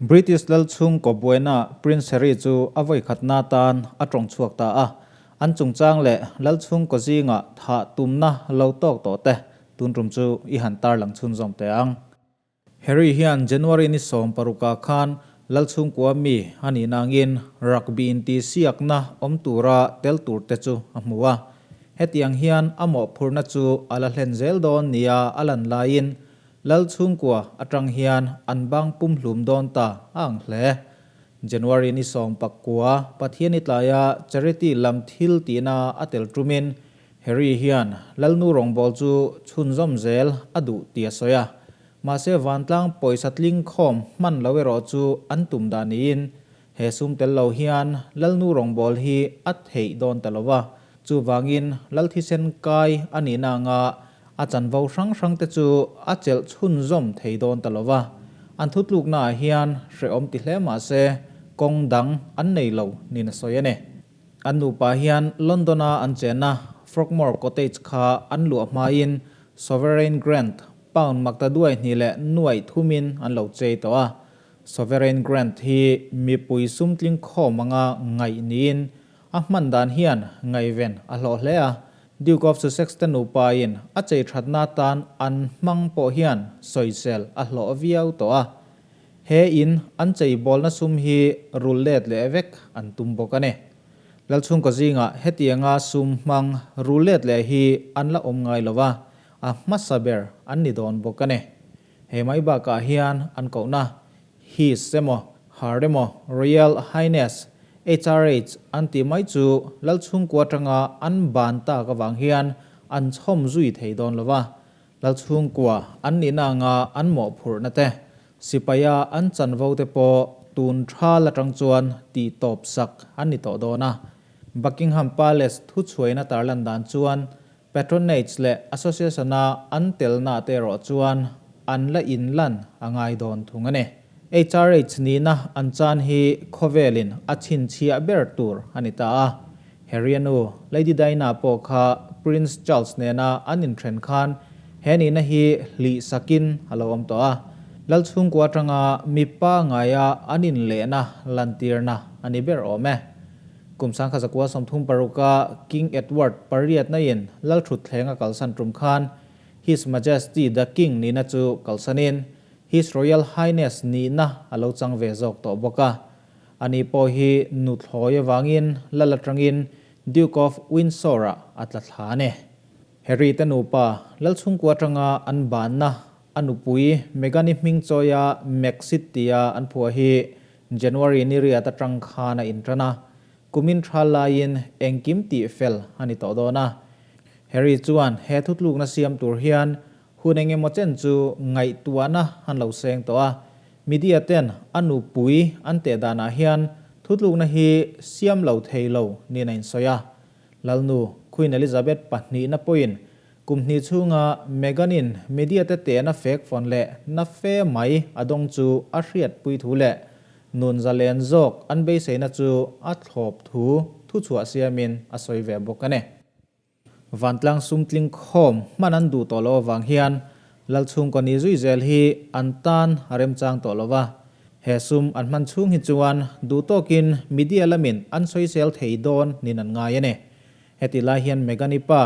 British lal chhungkaw buaina Prince Harry chu a vawi khatna tan a tawng chhuak ta a, an chungchang leh lal chhungkaw zinga thah tumna lo tawk tawh te tun tum chu i han tarlang chhunzawm teh ang. Harry hian January ni 16 ah khan lal chhungkua mi a nih nangin rugby intihsiakna awm tura tel tur te chu a hmu a. Hetiang hian a mawhphurhna chu a la hlen zel dawn nia a lan laiin lal chhungkua atang hian an bang pumhlum dawn ta a ang hle. January ni 19 Pathiani tlaia charity lam thil tihna a tel tumin Harry hian Lalnu rawngbâwl chu chhunzawm zel a duh tih a sawi a, mahse vantlang pawisa tling khawm hman lo erawh chu an tum dah niin he sum tel lo hian Lalnu rawngbâwl hi a theih dawn ta lo va, chuvangin Lal thisen kai a nihna anga a chanvo hrang hrangte chu a chelh chhunzawm thei dawn ta lo va, an thutluknaah hian hrehawm ti hle mahse kawng dang an nei lo niin a sawi a ni. An nupa hian London-a an chenna Frogmore Cottage kha an luah hmain Sovereign Grant pound makta duai hnih leh nuaih thumin an lo chei tawh a. Sovereign Grant hi mipui sumtling khawm anga ngaih niin a hman dan hian ngaihven a hlawh hle a. Duke of Sussex te nupain a chei thatna tan an hmang pawh hian sawisel a hlawh viau tawh a. He in an cheibawlna sum hi rul let leh vek an tum bawk a ni. Lalchhungkaw zingah hetianga sum hmang rul let leh hi an la awm ngai lo va, a hmasa ber an ni dawn bawk a ni. He mai bakah hian an kohna His emaw Her emaw Royal Highness, HRH, an tih mai chu Lalchhungkua atanga an ban tak avang hian an chhawm zui thei dawn lo va, Lalchhungkua an nihna anga an mawhphurhna te, sipaia an chanvo te pawh tun thal atang chuan tih tawp sak an ni tawh dawn a. Buckingham Palace thuchhuaina tarlan dan chuan Patronage leh Association-a an telna te erawh chuan an la inlan a ngai dawn thung a ni. HRH nihna an chan hi khawvelin a chhinchhiah ber tur a ni ta a. Harry-a nu, Lady Diana pawh kha Prince Charles nena an inthen khan he nihna hi hlih sakin a lo awm tawh a. Lalchhungkua atanga mipa ngaia an inlehna lantirna a ni ber awm e. Kum 1936-a King Edward pariatna-in Lalthutthleng a kalsan tum khan His Majesty the King nihna chu kalsanin His Royal Highness nihna a lo chang ve zawk tawh bawk a. Ani pawh hi nuthlawi avangin lal atangin Duke of Windsor-ah a tla thla a ni. Harry te nupa Lalchhungkua atanga an banna a nupui Meghan-i hming chawia Megxit tia an phuah hi January ni riat atang khan a intan a, kumin tha laiin engkim tih fel a ni tawh dawn a. Harry chuan he thutlukna siam tur hian Hun eng emaw chen chu ngaihtuahna an lo seng tawh a, media ten a nupui an teh danah hian thutlukna hi siam lo thei lo niin a insawi a. Lalnu Queen Elizabeth pahnihna pawhin kum hnih chhunga Meghan-in media te tehna fek fawn leh na fe mai a dawng chu a hriatpui thu leh nun zalen zawk an beiseina chu a thlawp thu thuchhuah siamin a sawi ve bawk a ni. Vantlang sumtling khawm hman an duh tawh loh avang hian Lalchhungkaw ni zui zel hi an tan a remchang tawh lo va. He sum an hman chhung hi chuan duh tawkin media lamin an sawisel thei dawn niin an ngai a ni. Heti lai hian Meghan-i pa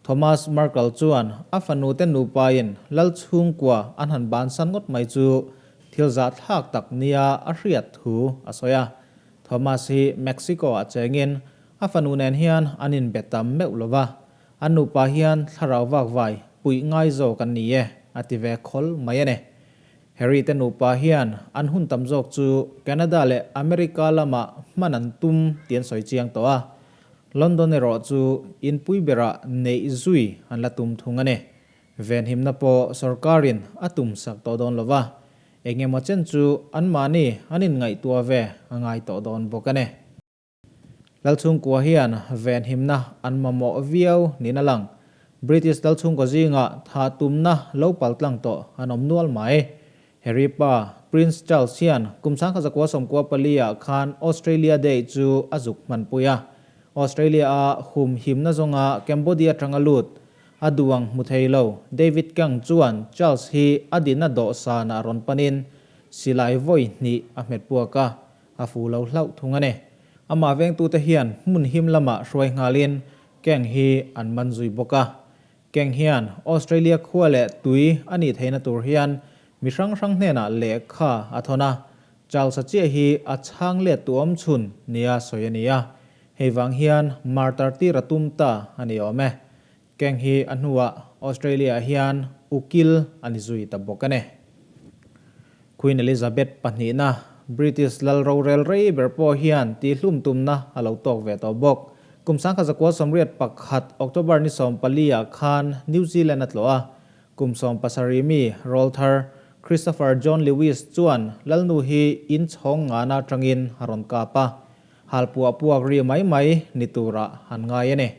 Thomas Markle chuan a fanute nupain Lalchhungkua an han bansan ngawt mai chu thil zahthlak tak nia a hriat thu a sawi a. Thomas hi Mexico-ah chengin A fanu nen hian an inbe tam meuh lo va, an nupa hian thlarau vak vai puih ngai zawk an ni e, a ti ve khawl mai a ni. Harry te nupa hian an hun tam zawk chu Canada leh America lamah hman an tum tih an sawi chiang tawh a, London erawh chu inpui berah neih zui an la tum thung a ni. Venhimna pawh sorkarin a tum sak tawh dawn lo va, eng emaw chen chu anmahni an inngaihtuah ve a ngai tawh dawn bawk a ni. Lalchhungkua hian venhimna an mamawh viau niin a lang. British Lalchhungkaw zingah thah tumna lo paltlang tawh an awm nual mai. Harry pa, Prince Charles hian kum 1994 ah khan Australia Day chu a zuk hmanpui a. Australia-a humhimna zawnga Cambodia atanga lut, a duang hmu thei lo David Kang chuan Charles hi a dinna dawhsanah rawn panin silai vawi hnih a hmet puak a, a fu lo hlauh thung a ni. Amah vengtute hian hmun him lamah hruai nghalin Kang hi an man zui bawk a. Kang hian Australia khua leh tui a nih theihna tur hian mi hrang hrang hnenah lehkha a thawn a, Charles-a chiah hi a chhang let tu awm chhun nia sawi a ni a. Hei vang hian martar tir a tum ta a ni awm e. Kang hi a hnuah Australia-ah hian ukil a ni zui ta bawk a ni. Queen Elizabeth pahnihna, British lal rorel rei ber pawh hian tihhlum tumna a lo tawk ve tawh bawk. Kum 1911 October ni 14 ah khan New Zealand a tlawh a, kum 17 mi rawlthar Christopher John Lewis chuan lalnu hi in chhawng ngana atangin a rawn kap a, halpuah puak ri mai mai ni turah an ngai a ni.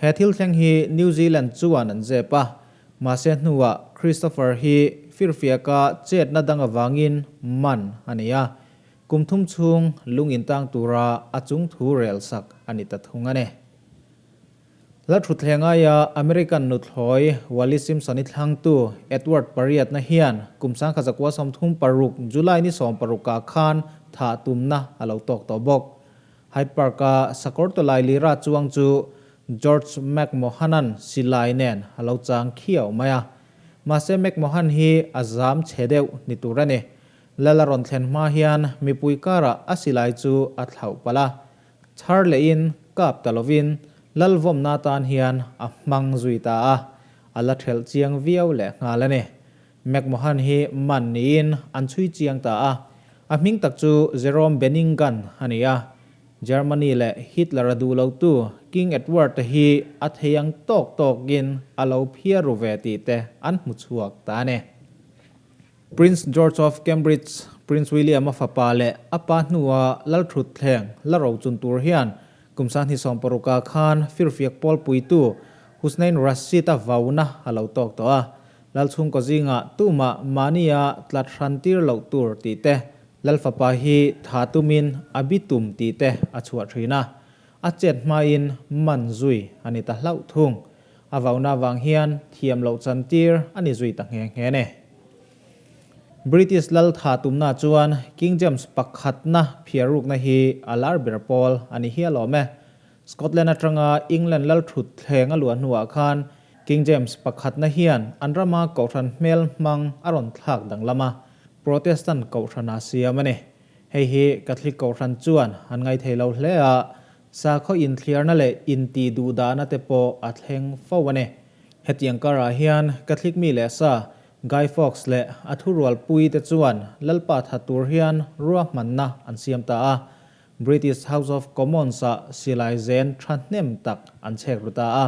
He thil thleng hi New Zealand chuan an zep a, Mahse hnuah Christopher hi firfiaka chetna dang avangin man a ni a, kum thum chhung lung intang tura a chung thu rel sak a ni ta thung a ni. La thutthleng aia American nuthlawi Wallis Simpson-i thlangtu Edward pariatna hian kum 1936 July ni 16 ah khan thah tumna a lo tawk tawh bawk. Hyde Park-a sakawr tawlai lira chuang chu George McMohan-a'n silai nen a lo chang khiau mai a. Mahse McMohan hi a zam chhe deuh ni tur a ni. Lal a rawn thlen hma hian mipui karah a silai chu a thlauh palh a. Chhar lehin kap ta lovin Lal vawmna tan hian a hmang zui ta a, a la thelh chiang viau leh nghal a ni. McMohan hi man niin an chhui chiang ta a, a hming tak chu Jerome Benningan a ni a. Germany leh Hitler a duh lotu King Edward te hi a thei ang tawk tawkin a lo phiar ru ve tih te an hmu chhuak ta a ni. Prince George of Cambridge, Prince William a fapa leh a pa hnua Lalthutthleng la rochun tur hian Kum 2016 ah khan firfiak pawl puitu Husnain Rashid-a vauna a lo tawk tawh a, Lalchhungkaw zingah tumah mahnia tlat hran tir loh tur tih te, Lalfapa hi tha tumin a bi tum tih te a chhuah thin a, a chet hmain man zui a ni ta hlauh thung. A vauna vang hian thiam loh chan tir a ni zui ta nghe nghe ne. British lal tha tumna chuan King James pakhatna phiarrukna hi a lar ber pawl a ni hial awm e. Scotland atanga England lal thut thleng a luah hnuah khan King James pakhatna hian an rama kohhran hmel hmang a rawn thlak danglam a, Protestant kohhran a siam a ni. Hei hi Catholic kohhran chuan an ngaithei lo hle a, sakhaw inthliarna leh intih duhdahna te pawh a thleng fo a ni. Hetiang karah hian Catholic mi leh sa Guy Fawkes leh a thurualpui te chuan Lalpa that tur hian ruahmanna an siam ta a, British House of Commons-ah silai zen thahnem tak an chhek ru ta a.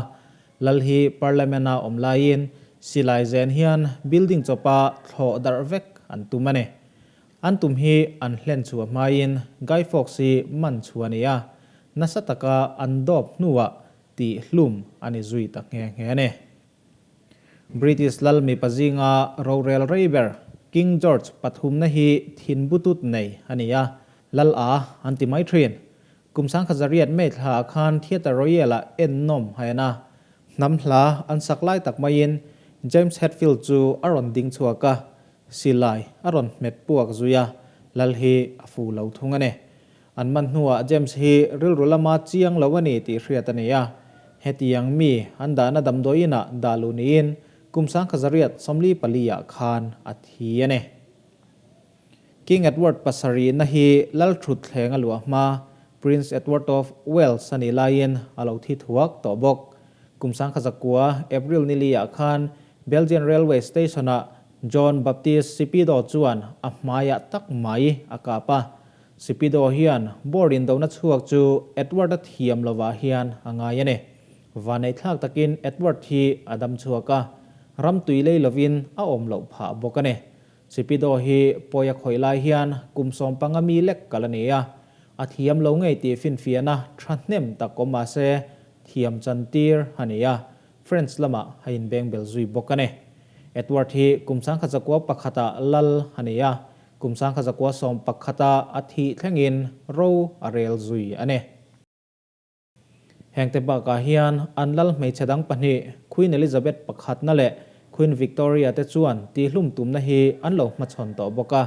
Lal hi Parliament-a awm laiin silai zen hian building chawpa thlawh darh vek an tum a ni. An tum hi an hlen chhuah hmain Guy Fawkes hi man chhuah a ni a, nasa taka an dawp hnuah tih hlum a ni zui ta nghe nghe a ni. British lal mipa zinga rorel rei ber King George pathumna hi thin butut nei a ni a, lal a an ti mai thin. Kum 1900 May thla ah khan Theatre Royal ah ennawm a en a, hnam hla an sak lai tak maiin James Hetfield chu a rawn ding chhuak a, silai a rawn hmet puak zui a, lal hi a fu lo thung a ni. An man hnuah James hi rilru lama chiang lo a ni tih hriat a ni a. Hetiang mi an dahna damdawi inah dah luh niin kum 1944 ah khan a thi a ni. King Edward pasarihna hi lal thutthleng a luah hma Prince Edward of Wales a nih laiin a lo thi thuak tawh bawk. Kum 1900 April nili ah khan Belgian Railway Station-ah John Baptist Sipido chuan a hmaiah tak mai a kap a. Sipido hian board indona chhuak chu Edward-a thiam lovah hian a ngai a ni. Vaneihthlak takin Edward hi a dam chhuak a, ram tui lei lovin a awm loh phah bawk a ni. Sipido hi pawi a khawih lai hian kum 15 mi lek kal a ni a, a thiam lo ngei tih finfiahna thahnem tak awm mah se thiam chantir a ni a, French lamah a inbeng bel zui bawk a ni. Edward hi kum 1901 ah lal a ni a, kum 1911 ah a thih thlengin ro a rel zui a ni. Hengte bakah hian an lal hmeichhe dang pahnih Queen Elizabeth pakhatna leh Queen Victoria te chuan tihlum tumna hi an lo hmachhawn tawh bawk a.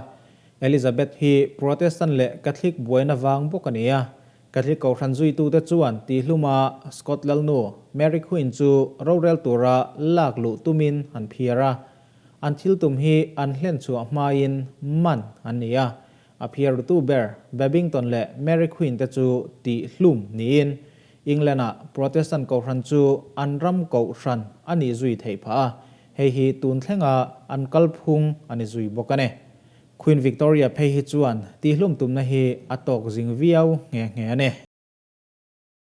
Elizabeth hi Protestant leh Catholic buaina vang bawk a ni a. Catholic kohhran zuitute chuan tihluma Scot lalnu Mary Queen chu rorel tura lak luh tumin an phiar a. An thil tum hi an hlen chhuah hmain man an ni a. A phiarrutu ber Babington leh Mary Queen te chu tihhlum niin England-ah Protestant kohhran chu an ram kohhran a nih zui theih phah a, hei hi tun thlenga an kalphung a ni zui bawk a ni. Queen Victoria phei hi chuan tihlum tumna hi a tawk zing viau nghe nghe a ni.